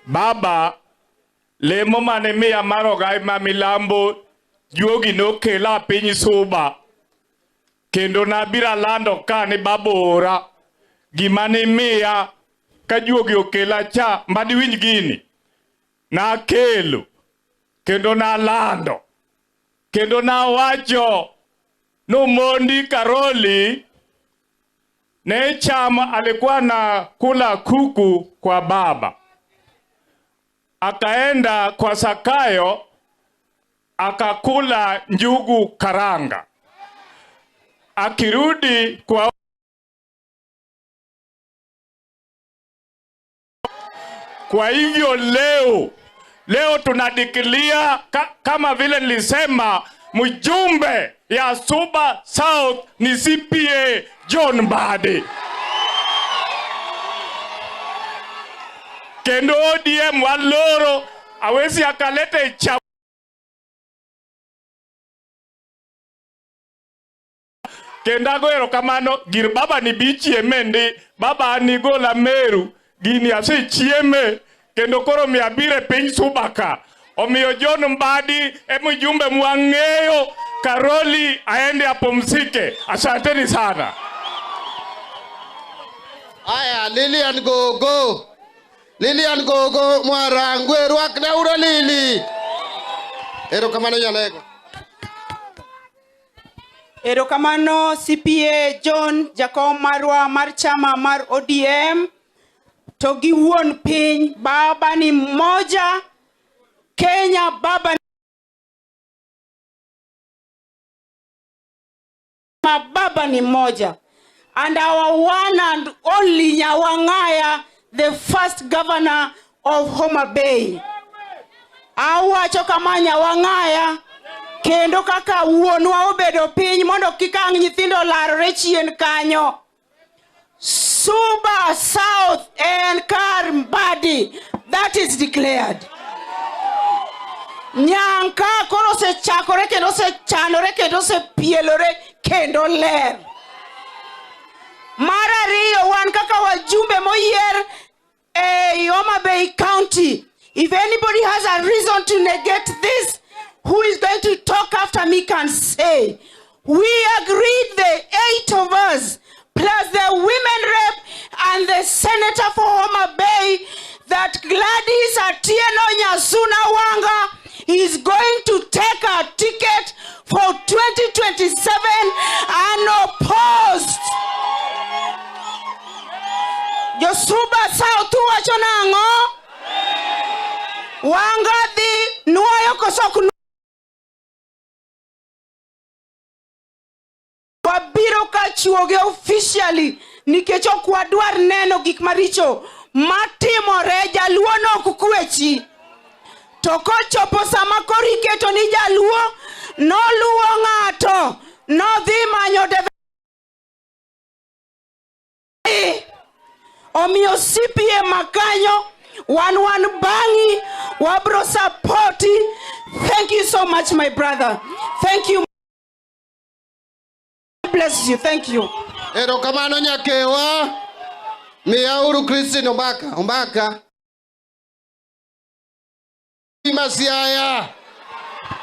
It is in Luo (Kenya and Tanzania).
Baba, lemo mane miya mar ogai ma milambo juogi nokela piny Suba kendo nabiro alando ka ni baba oora gima nimiya ka juogi okela cha madiwinj gini nakelo kendo nalando kendo nawacho nomondi Karoli ne chama alikuwa na kula kuku kwa baba, akaenda kwa Sakayo akakula njugu karanga, akirudi kwa. Kwa hivyo leo tunadikilia kama vile nilisema, mjumbe ya Suba South ni CPA John Mbadi. Kendo ODM waloro awezi akalete cha kendo ago erokamano gir baba ni bi chieme ndi baba ni gola Meru gini asechieme kendo koro mi abiro e piny Suba ka omiyo John Mbadi e mjumbe mwang'eyo. Karoli aende apumzike. Asanteni sana. Aya, Lilian Gogo. Lilian Gogo Mwarangwe, rwakna uro Lili. Erokamano Nyalego. Erokamano CPA John jakom marwa mar chama mar ODM to gi wuon piny baba ni mmoja Kenya baba baba ni mmoja and our one and only Nyawang'aya, the first governor of Homa Bay. Awacho kama Nyawang'aya kendo kaka wuonwa obedo piny mondo kik ang' nyithindo larore chien kanyo. Suba South en kar Mbadi, that is declared. Nyanka koro osechakore kendo osechanore kendo osepielore kendo ler. Mar ariyo, wan kaka wajumbe moyier e Homa Bay County, if anybody has a reason to negate this, who is going to talk after me can say, we agreed, the eight of us, plus the women rep and the senator for Homa Bay, that Gladys Atieno Nyasuna Wanga is going to take a ticket for 2027 unopposed. Josuba South wacho nang'o? Wanga dhi nuoyo koso ok wabiro ka chiwogi officially nikech ok wadwar neno gik maricho matimore. Jaluo nok kwechi to kochopo sama koro iketo ni jaluo noluwo ng'ato nodhi manyo deve omiyo CPA makanyo wan bang'i wabro supporti. Thank you so much, my brother. Thank you. Bless you. Thank you. Erokamano nyakewa. Miyauru Christine Ombaka. Ombaka. Masiaya.